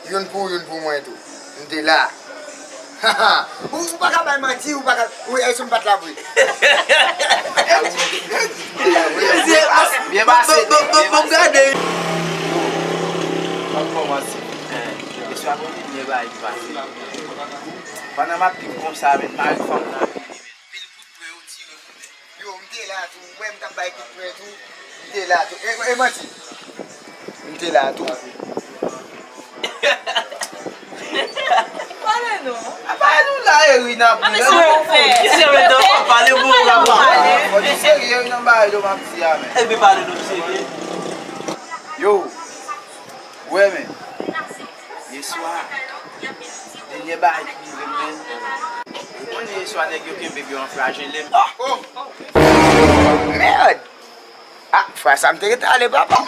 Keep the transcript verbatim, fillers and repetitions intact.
Youn pou ou, youn pou mwen tou. M te la. Ou, ou pa ka bay manti, ou pa ka. Wi, èske m pa t la vre? Byen pase, byen pase. Bon, bon, bon, gade. M ap kòmanse. Eswa konbyen bagay ki pase. Pandan m ap viv konsa, men mari fanm nan vini, men pil kout pwen yo tire pou mwen. Yo, m te la tou. Ou wè m t ap bay kout pwen tou. M te la tou. E, e manti. M te la tou. Pale non. A, pale nou la, e ri nan. A, men sa w fè? Mesye, medan, pale bon la. Fò di serye nan bagay yo m ap di a, men. Epi pale non, serye. Yo. Wè, men. Yeswa. Dènye bagay ki rive m, men. Ou konnen yeswa nèg yo kenbe m, yo anflajele m. Oh! Mèd! Ah, frè, sa m te rete ale, papa.